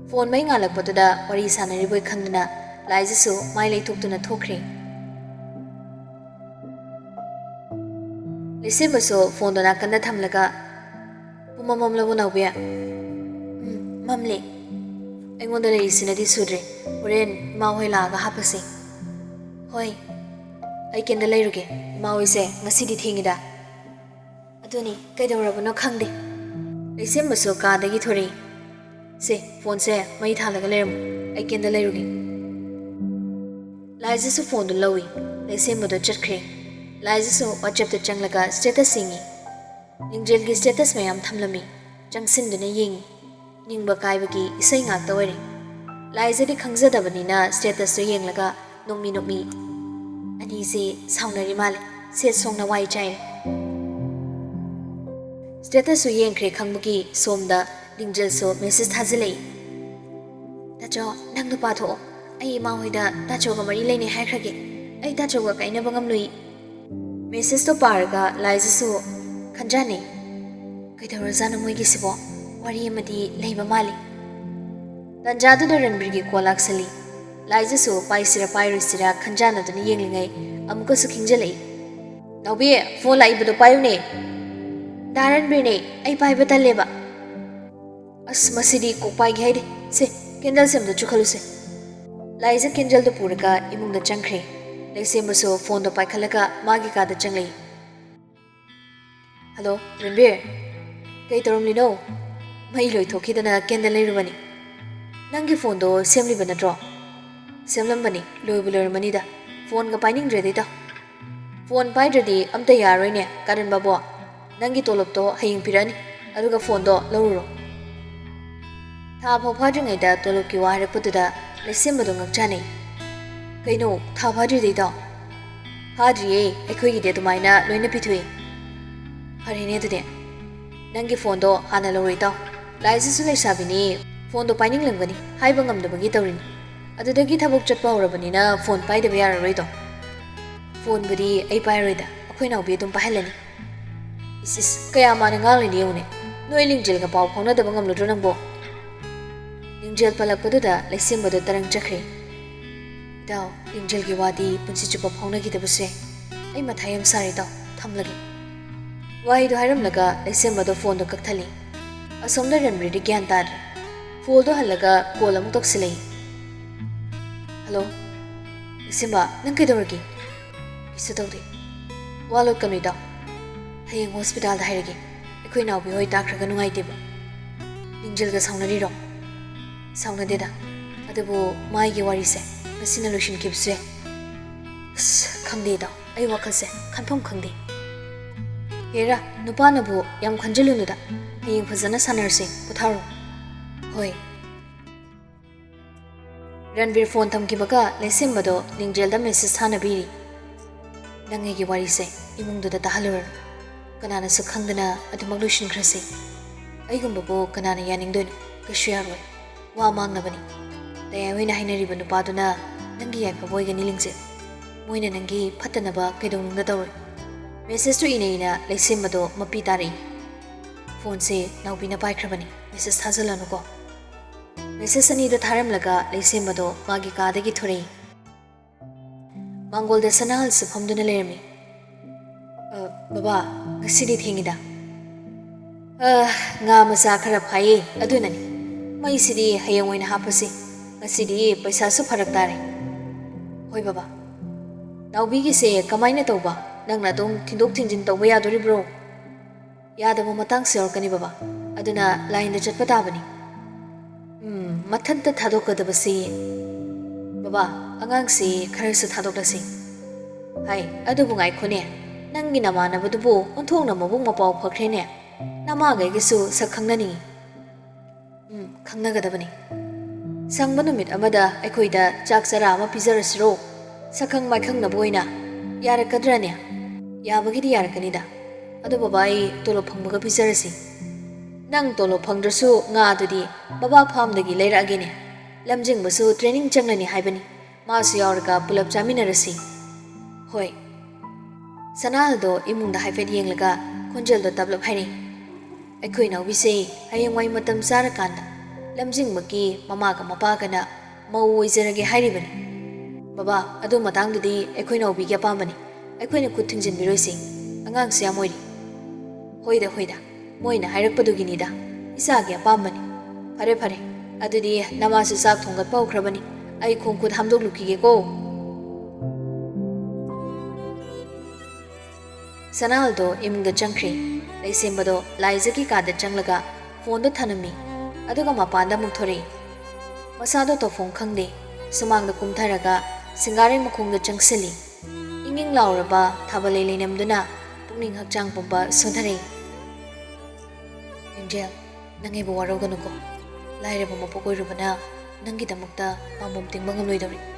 ꯐꯣꯟ ꯃꯩ ꯉꯥꯜꯂꯛꯄꯗꯨꯗ ꯋꯥꯔꯤ ꯁꯥꯟꯅꯔꯤꯕꯣꯏ ꯈꯟꯗꯨꯅ ꯂꯥꯏꯖꯁꯨ ꯃꯥꯏ ꯂꯩꯊꯣꯛꯇꯨꯅ ꯊꯣꯛꯈ꯭ꯔꯦ꯫ ꯂꯩꯁꯦꯝꯕꯁꯨ ꯐꯣꯟꯗꯣ ꯅꯥꯀꯟꯗ ꯊꯝꯂꯒ, "ꯄꯨꯝꯃꯝ ꯃꯝꯂꯕꯣ, ꯅꯥꯎꯕꯤ?" "ꯎꯝ, ꯃꯝꯂꯦ꯫ ꯑꯩꯉꯣꯟꯗ ꯂꯩꯔꯤꯁꯤꯅꯗꯤ ꯁꯨꯗ꯭ꯔꯦ꯫ ꯍꯣꯔꯦꯟ ꯏꯃꯥ ꯍꯣꯏ ꯂꯥꯛꯑꯒ ꯍꯥꯞꯄꯁꯦ꯫" "ꯍꯣꯏ, ꯑꯩ ꯀꯦꯟꯗꯜ ꯂꯩꯔꯨꯒꯦ꯫ ꯏꯃꯥ ꯍꯣꯏꯁꯦ ꯉꯁꯤꯗꯤ ꯊꯦꯡꯉꯤꯗ꯫" ꯑꯗꯨꯅꯤ, ꯀꯩꯗꯧꯔꯕꯅꯣ ꯈꯪꯗꯦ꯫ ꯂꯩꯁꯦꯝꯕꯁꯨ ꯀꯥꯗꯒꯤ ꯊꯣꯔꯛꯏ꯫ "ꯁꯦ, ꯐꯣꯟꯁꯦ ꯃꯩ ꯊꯥꯜꯂꯒ ꯂꯩꯔꯝꯃꯨ꯫ ꯑꯩ ꯀꯦꯟꯗꯜ ꯂꯩꯔꯨꯒꯦ꯫" ꯂꯥꯏꯖꯁꯨ ꯐꯣꯟꯗꯨ ꯂꯧꯏ꯫ ꯂꯩꯁꯦꯝꯕꯗꯣ ꯆꯠꯈ꯭ꯔꯦ꯫ ꯂꯥꯏꯖꯁꯨ WhatsApp-ꯇ ꯆꯪꯂꯒ status ꯌꯦꯡꯉꯤ꯫ ꯂꯤꯡꯖꯦꯜꯒꯤ status ꯃꯌꯥꯝ ꯊꯝꯂꯝꯃꯤ꯫ ꯆꯪꯁꯤꯟꯗꯨꯅ ꯌꯦꯡꯉꯤ꯫ ꯅꯤꯡꯕ ꯀꯥꯏꯕꯒꯤ ꯏꯁꯩ ꯉꯥꯛꯇ ꯑꯣꯏꯔꯦ꯫ ꯂꯥꯏꯖꯗꯤ ꯈꯪꯖꯗꯕꯅꯤꯅ status-ꯇꯨ ꯌꯦꯡꯂꯒ ꯅꯣꯛꯃꯤ ꯅꯣꯛꯃꯤ꯫ "ꯑꯅꯤꯁꯤ ꯁꯥꯎꯅꯔꯤ ꯃꯥꯜꯂꯦ꯫ ꯁꯦꯠ ꯁꯣꯡꯅ ꯋꯥꯏ ꯆꯥꯏꯔꯦ꯫" Status-ꯁꯨ ꯌꯦꯡꯈ꯭ꯔꯦ ꯈꯪꯕꯒꯤ ꯁꯣꯝꯗ ꯂꯤꯡꯖꯦꯜꯁꯨ message ꯊꯥꯖꯤꯜꯂꯛꯏ꯫ "ꯇꯥꯆꯧ, ꯅꯪ ꯅꯨꯄꯥ ꯊꯣꯛꯑꯣ꯫ ꯑꯩ ꯏꯃꯥ ꯍꯣꯏꯗ ꯇꯥꯆꯧꯒ ꯃꯔꯤ ꯂꯩꯅꯩ ꯍꯥꯏꯈ꯭ꯔꯒꯦ꯫ ꯑꯩ ꯇꯥꯆꯧꯒ ꯀꯥꯏꯅꯕ ꯉꯝꯂꯨꯏ꯫" Message-ꯇꯣ ꯄꯥꯔꯒ ꯂꯥꯏꯖꯁꯨ ꯈꯟꯖꯥꯟꯅꯩ꯫ "ꯀꯩꯗꯧꯔꯖꯥꯠꯅꯣ ꯃꯣꯏꯒꯤꯁꯤꯕꯣ? ꯋꯥꯔꯤ ꯑꯃꯗꯤ ꯂꯩꯕ ꯃꯥꯜꯂꯤ꯫" ꯇꯟꯖꯥꯗꯨꯗ ꯔꯟꯕꯤꯔꯒꯤ call ꯂꯥꯛꯁꯜꯂꯤ꯫ ꯂꯥꯏꯖꯁꯨ ꯄꯥꯏꯁꯤꯔꯥ ꯄꯥꯏꯔꯣꯏꯁꯤꯔꯥ ꯈꯟꯖꯥꯟꯅꯗꯨꯅ ꯌꯦꯡꯂꯤꯉꯩ ꯑꯃꯨꯛꯀꯁꯨ ꯈꯤꯡꯖꯤꯜꯂꯛꯏ꯫ "ꯅꯥꯎꯕꯤ, phone ꯂꯥꯛꯏꯕꯗꯣ ꯄꯥꯏꯌꯨꯅꯦ꯫" "ꯗꯥ ꯔꯟꯕꯤꯔꯅꯦ, ꯑꯩ ꯄꯥꯏꯕ ꯇꯜꯂꯦꯕ꯫" "ꯑꯁ, ꯃꯁꯤꯗꯤ ꯀꯣꯛ ꯄꯥꯏꯒꯦ ꯍꯥꯏꯗꯦ꯫ ꯁꯦ, candle-ꯁꯦ ꯑꯝꯇ ꯆꯨꯈꯠꯂꯨꯁꯦ꯫" ꯂꯥꯏꯖ candle-ꯗꯨ ꯄꯨꯔꯒ ꯏꯃꯨꯡꯗ ꯆꯪꯈ꯭ꯔꯦ꯫ ꯂꯩꯁꯦꯝꯕꯁꯨ phone-ꯗꯣ ꯄꯥꯏꯈꯠꯂꯒ ꯃꯥꯒꯤ ꯀꯥꯗ ꯆꯪꯂꯛꯏ꯫ "Hello, ꯔꯟꯕꯤꯔ꯫ ꯀꯩ ꯇꯧꯔꯝꯂꯤꯅꯣ? ꯃꯩ ꯂꯣꯏꯊꯣꯛꯈꯤꯗꯅ candle ꯂꯩꯔꯨꯕꯅꯤ꯫ ꯅꯪꯒꯤ phone-ꯗꯣ ꯁꯦꯝꯂꯤꯕ ꯅꯠꯇ꯭ꯔꯣ?" "ꯁꯦꯝꯂꯝꯕꯅꯤ, ꯂꯣꯏꯕꯨ ꯂꯣꯏꯔꯝꯃꯅꯤꯗ꯫ Phone-ꯒ ꯄꯥꯏꯅꯤꯡꯗ꯭ꯔꯦꯗ, ꯏꯇꯥꯎ꯫ Phone ꯄꯥꯏꯗ꯭ꯔꯗꯤ ꯑꯝꯇ ꯌꯥꯔꯣꯏꯅꯦ, ꯀꯥꯔꯟ ꯕꯥꯕꯣ꯫ ꯅꯪꯒꯤ ꯇꯣꯂꯣꯞꯇꯣ ꯍꯌꯦꯡ ꯄꯤꯔꯛꯑꯅꯤ, ꯑꯗꯨꯒ phone-ꯗꯣ ꯂꯧꯔꯨꯔꯣ꯫" ꯊꯥ ꯐꯥꯎ ꯐꯥꯗ꯭ꯔꯤꯉꯩꯗ ꯇꯣꯂꯣꯞꯀꯤ ꯋꯥ ꯍꯥꯏꯔꯛꯄꯗꯨꯗ ꯂꯩꯁꯦꯝꯕꯗꯣ ꯉꯛꯆꯥꯅꯩ꯫ "ꯀꯩꯅꯣ, ꯊꯥ ꯐꯥꯗ꯭ꯔꯤꯗꯩꯗꯣ?" "ꯐꯥꯗ꯭ꯔꯤꯌꯦ, ꯑꯩꯈꯣꯏꯒꯤꯗꯤ ꯑꯗꯨꯃꯥꯏꯅ ꯂꯣꯏꯅ ꯄꯤꯊꯣꯛꯏ꯫" "ꯐꯔꯦꯅꯦ ꯑꯗꯨꯗꯤ꯫ ꯅꯪꯒꯤ ꯐꯣꯟꯗꯣ ꯍꯥꯟꯅ ꯂꯧꯔꯣꯏ ꯇꯥꯎ꯫ ꯂꯥꯏꯖꯁꯨ ꯂꯩꯁꯥꯕꯤꯅꯤ, ꯐꯣꯟꯗꯣ ꯄꯥꯏꯅꯤꯡꯂꯝꯒꯅꯤ, ꯍꯥꯏꯕ ꯉꯝꯗꯕꯒꯤ ꯇꯧꯔꯤꯅꯤ꯫ ꯑꯗꯨꯗꯒꯤ ꯊꯕꯛ ꯆꯠꯄ ꯍꯧꯔꯕꯅꯤꯅ ꯐꯣꯟ ꯄꯥꯏꯗꯕ ꯌꯥꯔꯔꯣꯏꯗꯣ꯫" "ꯐꯣꯟꯕꯨꯗꯤ ꯑꯩ ꯄꯥꯏꯔꯣꯏꯗ, ꯑꯩꯈꯣꯏ ꯅꯥꯎꯕꯤ ꯑꯗꯨꯝ ꯄꯥꯏꯍꯜꯂꯅꯤ꯫" "ꯏꯁ ꯏꯁ, ꯀꯌꯥ ꯃꯥꯟꯅ ꯉꯥꯡꯂꯤꯅꯤ ꯌꯦꯡꯉꯨꯅꯦ꯫ ꯅꯣꯏ ꯂꯤꯡꯖꯦꯜꯒ ꯄꯥꯎ ꯐꯥꯎꯅꯗꯕ ꯉꯝꯂꯗ꯭ꯔꯣ ꯅꯪꯕꯣ?" ꯂꯤꯡꯖꯦꯜ ꯄꯜꯂꯛꯄꯗꯨꯗ ꯂꯩꯁꯦꯝꯕꯗꯣ ꯇꯔꯪ ꯆꯠꯈ꯭ꯔꯦ꯫ "ꯏꯇꯥꯎ, ꯂꯤꯡꯖꯦꯜꯒꯤ ꯋꯥꯗꯤ ꯄꯨꯟꯁꯤ ꯆꯨꯞꯄ ꯐꯥꯎꯅꯈꯤꯗꯕꯁꯦ꯫ ꯑꯩ ꯃꯊꯥ ꯌꯥꯝ ꯁꯥꯔꯦ ꯏꯇꯥꯎ, ꯊꯝꯂꯒꯦ꯫" ꯋꯥꯍꯩꯗꯣ ꯍꯥꯏꯔꯝꯂꯒ ꯂꯩꯁꯦꯝꯕꯗꯣ ꯐꯣꯟꯗꯣ ꯀꯛꯊꯠꯂꯤ꯫ ꯑꯁꯣꯝꯗ ꯔꯟꯕꯤꯔꯗꯤ ꯒ꯭ꯌꯥꯟ ꯇꯥꯗ꯭ꯔꯦ꯫ ꯐꯣꯟꯗꯣ ꯍꯜꯂꯒ ꯀꯣꯜ ꯑꯃꯨꯛ ꯇꯧꯁꯤꯜꯂꯛꯏ꯫ "ꯍꯜꯂꯣ, ꯂꯩꯁꯦꯝꯕ, ꯅꯪ ꯀꯩꯗꯧꯔꯒꯦ?" "ꯀꯩꯁꯨ ꯇꯧꯗꯦ꯫ ꯋꯥ ꯂꯣꯠꯀꯅꯨ ꯏꯇꯥꯎ꯫ ꯍꯌꯦꯡ ꯍꯣꯁꯄꯤꯇꯥꯜꯗ ꯍꯥꯏꯔꯒꯦ꯫ ꯑꯩꯈꯣꯏ ꯏꯅꯥꯎꯄꯤ ꯍꯣꯏ ꯇꯥꯈ꯭ꯔꯒ ꯅꯨꯡꯉꯥꯏꯇꯦꯕ꯫" "ꯂꯤꯡꯖꯦꯜꯒ ꯁꯥꯎꯅꯔꯤꯔꯣ?" "ꯁꯥꯎꯅꯗꯦꯗ꯫ ꯑꯗꯨꯕꯨ ꯃꯥꯒꯤ ꯋꯥꯔꯤꯁꯦ ꯉꯁꯤꯅ ꯂꯣꯏꯁꯤꯟꯈꯤꯕꯁꯨ ꯌꯥꯏ꯫" "ꯑꯁ, ꯈꯪꯗꯦ ꯏꯇꯥꯎ, ꯑꯩ ꯋꯥꯈꯜꯁꯦ ꯈꯟꯐꯝ ꯈꯪꯗꯦ꯫" "ꯍꯦꯔꯥ, ꯅꯨꯄꯥꯅꯕꯨ ꯌꯥꯝ ꯈꯟꯖꯤꯜꯂꯨꯅꯨꯗ꯫ ꯍꯌꯦꯡ ꯐꯖꯅ ꯁꯥꯟꯅꯔꯁꯦ, ꯄꯣꯊꯥꯔꯣ꯫" "ꯍꯣꯏ꯫" ꯔꯟꯕꯤꯔ ꯐꯣꯟ ꯊꯝꯈꯤꯕꯒ ꯂꯩꯁꯦꯝꯕꯗꯣ ꯂꯤꯡꯖꯦꯜꯗ ꯃꯦꯁꯦꯖ ꯊꯥꯅꯕꯤꯔꯤ꯫ "ꯅꯪ ꯑꯩꯒꯤ ꯋꯥꯔꯤꯁꯦ ꯏꯃꯨꯡꯗꯨꯗ ꯇꯥꯍꯜꯂꯨꯔꯅꯨ꯫ ꯀꯅꯥꯅꯁꯨ ꯈꯪꯗꯅ ꯑꯗꯨꯃꯛ ꯂꯣꯏꯁꯤꯟꯈ꯭ꯔꯁꯤ꯫ ꯑꯩꯒꯨꯝꯕꯕꯨ ꯀꯅꯥꯅ ꯌꯥꯅꯤꯡꯗꯣꯏꯅꯣ? ꯀꯩꯁꯨ ꯌꯥꯔꯣꯏ꯫ ꯋꯥ ꯃꯥꯡꯅꯕꯅꯤ꯫ ꯇꯌꯥꯏ ꯍꯣꯏꯅ ꯍꯥꯏꯅꯔꯤꯕ ꯅꯨꯄꯥꯗꯨꯅ ꯅꯪꯒꯤ ꯌꯥꯏꯐꯕ ꯑꯣꯏꯒꯅꯤ, ꯂꯤꯡꯖꯦꯜ꯫ ꯃꯣꯏꯅ ꯅꯪꯒꯤ ꯐꯠꯇꯅꯕ ꯀꯩꯗꯧꯅꯨꯡꯗ ꯇꯧꯔꯣꯏ꯫" ꯃꯦꯁꯦꯖꯇꯨ ꯏꯅ ꯏꯅ ꯂꯩꯁꯦꯝꯕꯗꯣ ꯃꯄꯤ ꯇꯥꯔꯛꯏ꯫ ꯐꯣꯟꯁꯦ ꯅꯥꯎꯕꯤꯅ ꯄꯥꯏꯈ꯭ꯔꯕꯅꯤ꯫ "ꯃꯦꯁꯦꯖ ꯊꯥꯖꯤꯜꯂꯅꯨꯀꯣ꯫" ꯃꯦꯁꯦꯖ ꯑꯅꯤꯗꯣ ꯊꯥꯔꯝꯂꯒ ꯂꯩꯁꯦꯝꯕꯗꯣ ꯃꯥꯒꯤ ꯀꯥꯗꯒꯤ ꯊꯣꯔꯛꯏ꯫ ꯃꯥꯡꯒꯣꯜꯗ ꯁꯅꯥꯍꯜꯁꯨ ꯐꯝꯗꯨꯅ ꯂꯩꯔꯝꯃꯤ꯫ "ꯑ, ꯕꯕꯥ, ꯉꯁꯤꯗꯤ ꯊꯦꯡꯉꯤꯗ꯫" "ꯑ, ꯉꯥ ꯃꯆꯥ ꯈꯔ ꯐꯥꯏꯌꯦ, ꯑꯗꯨꯅꯅꯤ꯫ ꯃꯩꯁꯤꯗꯤ ꯍꯌꯦꯡ ꯑꯣꯏꯅ ꯍꯥꯞꯄꯁꯤ꯫ ꯉꯁꯤꯗꯤ ꯄꯩꯁꯥꯁꯨ ꯐꯔꯛ ꯇꯥꯔꯦ꯫" "ꯍꯣꯏ ꯕꯕꯥ꯫" "ꯅꯥꯎꯕꯤꯒꯤꯁꯦ ꯀꯃꯥꯏꯅ ꯇꯧꯕ? ꯅꯪꯅ ꯑꯗꯨꯝ ꯊꯤꯟꯗꯣꯛ ꯊꯤꯟꯖꯤꯟ ꯇꯧꯕ ꯌꯥꯗꯣꯔꯤꯕ꯭ꯔꯣ?" "ꯌꯥꯗꯕ ꯃꯇꯥꯡꯁꯨ ꯌꯥꯎꯔꯛꯀꯅꯤ ꯕꯕꯥ, ꯑꯗꯨꯅ ꯂꯥꯏꯟꯗ ꯆꯠꯄ ꯇꯥꯕꯅꯤ꯫" "ꯎꯝ, ꯃꯊꯟꯇ ꯊꯥꯗꯣꯛꯀꯗꯕꯁꯤ꯫ ꯕꯕꯥ, ꯑꯉꯥꯡꯁꯤ ꯈꯔꯁꯨ ꯊꯥꯗꯣꯛꯂꯁꯤ꯫" "ꯍꯥꯏ, ꯑꯗꯨꯕꯨ ꯉꯥꯏꯈꯣꯅꯦ, ꯅꯪꯒꯤ ꯅꯃꯥꯟꯅꯕꯗꯨꯕꯨ ꯑꯣꯟꯊꯣꯛꯅ ꯃꯕꯨꯛ ꯃꯄꯥꯎ ꯐꯈ꯭ꯔꯦꯅꯦ꯫ ꯅꯃꯥꯒꯩꯒꯁꯨ ꯁꯛ ꯈꯪꯅꯅꯤꯡꯏ꯫" "ꯎꯝ, ꯈꯪꯅꯒꯗꯕꯅꯤ꯫" "ꯁꯪꯕ ꯅꯨꯃꯤꯠ ꯑꯃꯗ ꯑꯩꯈꯣꯏꯗ ꯆꯥꯛ ꯆꯔꯥ ꯑꯃ ꯄꯤꯖꯔꯁꯤꯔꯣ? ꯁꯛꯈꯪ ꯃꯥꯏꯈꯪꯅꯕ ꯑꯣꯏꯅ꯫ ꯌꯥꯔꯛꯀꯗ꯭ꯔꯅꯦ?" "ꯌꯥꯕꯒꯤꯗꯤ ꯌꯥꯔꯛꯀꯅꯤꯗ꯫ ꯑꯗꯣ ꯕꯕꯥ, ꯑꯩ ꯇꯣꯂꯣꯞ ꯐꯪꯕꯒ ꯄꯤꯖꯔꯁꯤ꯫" "ꯅꯪ ꯇꯣꯂꯣꯞ ꯐꯪꯗ꯭ꯔꯁꯨ ꯉꯥꯗꯨꯗꯤ ꯕꯕꯥ ꯐꯥꯝꯗꯒꯤ ꯂꯩꯔꯛꯑꯒꯦꯅꯦ꯫ ꯂꯝꯖꯤꯡꯕꯁꯨ training ꯆꯪꯂꯅꯤ ꯍꯥꯏꯕꯅꯤ꯫ ꯃꯥꯁꯨ ꯌꯥꯎꯔꯒ ꯄꯨꯂꯞ ꯆꯥꯃꯤꯟꯅꯔꯁꯤ꯫" "ꯍꯣꯏ꯫" ꯁꯅꯥꯍꯜꯗꯣ ꯏꯃꯨꯡꯗ ꯍꯥꯏꯐꯦꯠ ꯌꯦꯡꯂꯒ ꯈꯣꯟꯖꯦꯜꯗꯣ ꯇꯞꯂꯞ ꯍꯥꯏꯔꯛꯏ, "ꯑꯩꯈꯣꯏ ꯅꯥꯎꯕꯤꯁꯦ ꯍꯌꯦꯡꯋꯥꯏ ꯃꯇꯝ ꯆꯥꯔꯀꯥꯟꯗ ꯂꯝꯖꯤꯡꯕꯒꯤ ꯃꯃꯥꯒ ꯃꯄꯥꯒꯅ ꯃꯧ ꯑꯣꯏꯖꯔꯒꯦ ꯍꯥꯏꯔꯤꯕꯅꯤ꯫" "ꯕꯕꯥ, ꯑꯗꯨ ꯃꯇꯥꯡꯗꯨꯗꯤ ꯑꯩꯈꯣꯏ ꯅꯥꯎꯕꯤꯒꯤ ꯑꯄꯥꯝꯕꯅꯤ꯫ ꯑꯩꯈꯣꯏꯅ ꯈꯨꯠ ꯊꯤꯡꯖꯤꯟꯕꯤꯔꯣꯏꯁꯤ꯫ ꯑꯉꯥꯡꯁꯨ ꯌꯥꯝ ꯑꯣꯏꯔꯤ꯫" "ꯍꯣꯏꯗ, ꯍꯣꯏꯗ, ꯃꯣꯏꯅ ꯍꯥꯏꯔꯛꯄꯗꯨꯒꯤꯅꯤꯗ꯫ ꯏꯆꯥꯒꯤ ꯑꯄꯥꯝꯕꯅꯤ꯫ ꯐꯔꯦ, ꯐꯔꯦ꯫ ꯑꯗꯨꯗꯤ ꯅꯃꯥꯁꯨ ꯆꯥꯛ ꯊꯣꯡꯒꯠꯄ ꯍꯧꯈ꯭ꯔꯕꯅꯤ꯫ ꯑꯩ ꯈꯣꯡ ꯈꯨꯠ ꯍꯥꯝꯗꯣꯛꯂꯨꯈꯤꯒꯦꯀꯣ꯫" ꯁꯅꯥꯍꯜꯗꯣ ꯏꯃꯨꯡꯗ ꯆꯪꯈ꯭ꯔꯦ꯫ ꯂꯩꯁꯦꯝꯕꯗꯣ ꯂꯥꯏꯖꯒꯤ ꯀꯥꯗ ꯆꯪꯂꯒ phoneꯗꯣ ꯊꯅꯝꯃꯤ꯫ ꯑꯗꯨꯒ ꯃꯄꯥꯟꯗ ꯑꯃꯨꯛ ꯊꯣꯔꯛꯏ꯫ ꯃꯁꯥꯗꯣ ꯇꯧꯐꯝ ꯈꯪꯗꯦ꯫ ꯁꯨꯃꯥꯡꯗ ꯀꯨꯝꯊꯔꯒ ꯁꯤꯡꯒꯥꯔꯩ ꯃꯈꯣꯡꯗ ꯆꯪꯁꯤꯜꯂꯤ꯫ ꯏꯪ ꯏꯪ ꯂꯥꯎꯔꯕ ꯊꯥꯕꯜꯂꯩ ꯂꯩꯅꯝꯗꯨꯅ ꯄꯨꯛꯅꯤꯡ ꯍꯛꯆꯥꯡ ꯄꯨꯝꯕ ꯁꯣꯟꯊꯔꯛꯏ꯫ "ꯑꯦꯟꯖꯦꯜ, ꯅꯪ ꯑꯩꯕꯨ ꯋꯥꯔꯧꯒꯅꯨꯀꯣ꯫ ꯂꯥꯏꯔꯕ ꯃꯄꯣꯛ ꯑꯣꯏꯔꯨꯕꯅ ꯅꯪꯒꯤꯗꯃꯛꯇ ꯄꯥꯝꯕꯣꯝ ꯇꯤꯡꯕ ꯉꯝꯂꯣꯏꯗꯧꯔꯤ꯫"